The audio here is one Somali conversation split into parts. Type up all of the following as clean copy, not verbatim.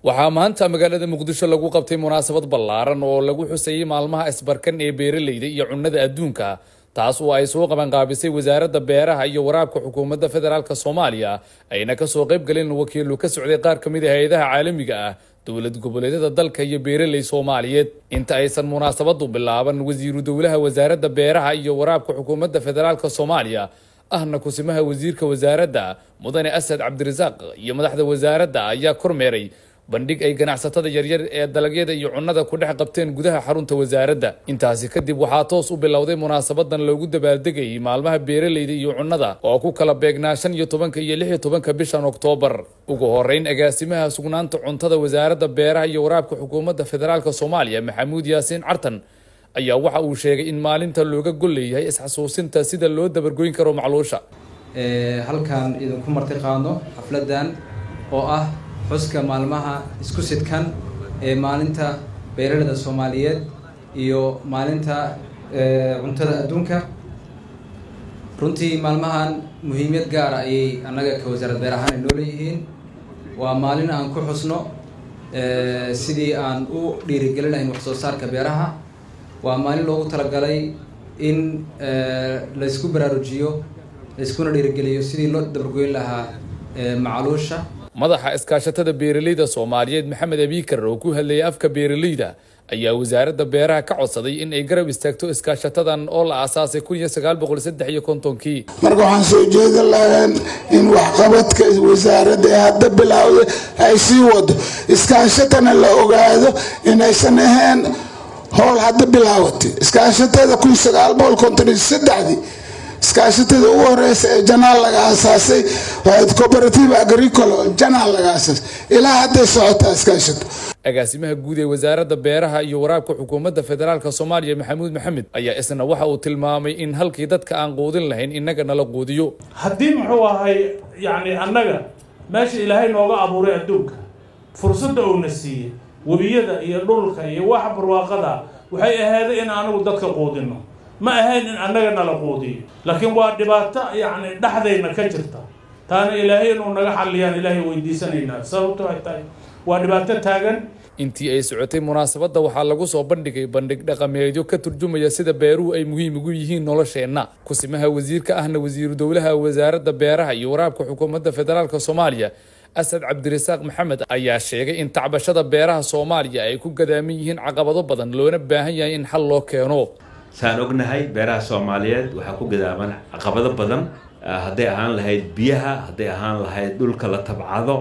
Waxaa maanta magaalada Muqdisho lagu qabtay munaasabad ballaaran oo lagu xusayey maalmaha isbarkan ee beeralayda iyo cunnada adduunka, taas oo ay soo qabanqaabisay Wasaaradda Beeraha iyo Waraabka Xukuumadda Federaalk Soomaaliya, ayna kasoo qayb galeen wakiilo ka socday qaar ka mid a hay-adaha caalamiga ah, dowlad goboleedyada dalka iyo beeraley Soomaaliyeed. Inta aysan munaasabadu bilaaban, wasiiru dowlaha Wasaaradda Beeraha iyo Waraabka Xukuumadda Federaalk Soomaaliya, ahna kusimaha wasiirka wasaaradda, Mudane Asad Cabdirasaaq, iyo madaxda wasaaradda ayaa kormeeray bandhig ay ganacsatada yaryar ee dalagyada iyo cunnada ku dhex qabteen gudaha xarunta wasaaradda. Intaasi kadib waxaa toos u bilowday munaasabadan loogu dabaaldegayay maalmaha beeralayda iyo cunnada oo ku kala beegnaa 15-ka iyo 16-ka bishan Oktoobar. Ugu horeyn, agaasimaha sugnaanta cuntada Wasaaradda Beeraha iyo Waraabka Xukuumadda Federaalk Soomaaliya, Maxamuud Yaasiin Cartan, ayaa waxa uu sheegay in maalinta looga gol leeyahay isxasuusinta sida loo dabargoyn karo macluusha. Halkaan idinku marti qaadno xafladan oo ah xuska maalmaha isku sidkan ee maalinta beeraleyda Soomaaliyeed iyo maalinta cuntada adduunka. Runtii maalmahan muhiimiyad gaara ayay annaga ka wasaarad beer ahaan ay noo leeyihiin. Waa maalin aan ku xusno sidii aan u dhiirigelinayn wax soo saarka beeraha. Waa maalin loogu talagalay in laysku baraarujiyo, layskuna dhiirigeliyo sidii loo dabargoyn lahaa macaluusha. Madaxa iskaashatada beeralayda Soomaaliyeed, Maxamed Abiikar, oo ku hadlayay afka beeralayda, ayaa Wasaaradda Beeraha ka codsaday in ay garab istaagto iskaashatadan oo la aasaasay 1953-kii. Marka waxaan soo jeedin lahayn in waxqabadka wasaaradda ee hadda bilowday ay sii wado, iskaashatana la ogaado inaysan ahayn howl hadda bilaawatay. Iskaashatada 1953-dii iskaashatada ugu horeysa ee Janaal laga aasaasay waxayd Cooperative Agricole oo Janaal laga aasaasay. Ilaa hadday socotaa iskaashato. Agaasimaha guud ee Wasaaradda Beeraha iyo Waraabka Xukuumadda Federaalk Soomaaliya, Maxamuud Maxamed, ayaa isna waxa uu tilmaamay in halkii dadka aan quudin lahayn innaga nala quudiyo. Haddii muxuu ahay, yacni annaga meesha Ilaahay nooga abuuray adduunka, fursadda uuna siiyey, webiyada iyo dhulka iyo waxa barwaaqada, waxay ahaaday in anigu dadka quudino, ma ahayn in annaga nala quudiyo. Laakiin waa dhibaato yacni dhexdayna ka jirta. Taana Ilaahay inuu naga xalliyaan Ilaahay weydiisanaynaa, sababto ay tahay waa dhibaato taagan. Intii ay socotay munaasabadda waxaa lagu soo bandhigay bandhig dhaqameedyo ka turjumaya sida beeruhu ay muhiim ugu yihiin nolosheenna. Kusimaha wasiirka, ahna wasiiru dowlaha Wasaaradda Beeraha iyo Waraabka Xukuumadda Federaalk Soomaaliya, Asad Cabdirasaaq Maxamed, ayaa sheegay in tacbashada beeraha Soomaaliya ay ku gadaaman yihiin caqabado badan, loona baahan yahay in xal loo keeno. Saan ognahay, beeraha Soomaaliyeed waxaa ku gadaaman caqabado badan, hadday ahaan lahayd biyaha, hadday ahaan lahayd dhulka la tabcado.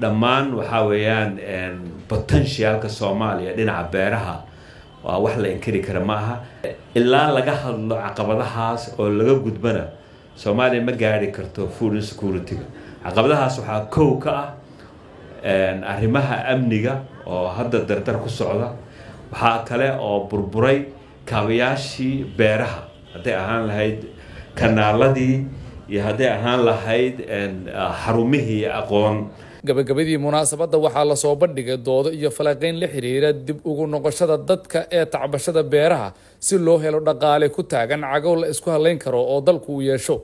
Dhammaan waxaa weeyaan potentialka Soomaaliya dhinaca beeraha waa wax la inkiri kara ma aha. Ilaa laga hadlo caqabadahaas oo laga gudbana, Soomaaliya ma gaari karto food insecurity-ga. Caqabadahaas waxaa kow ka ah arrimaha amniga oo hadda dardar ku socda. Waxaa kale oo burburay kaabayaashii beeraha, hadday ahaan lahayd kanaaladii iyo hadday ahaan lahayd xarumihii aqoon. Gabagabadii munaasabadda waxaa lasoo bandhigay doodo iyo falanqeyn la xiriira dib ugu noqoshada dadka ee tacbashada beeraha si loo helo dhaqaale ku taagan cagow la isku halayn karo oo dalku uu yeesho.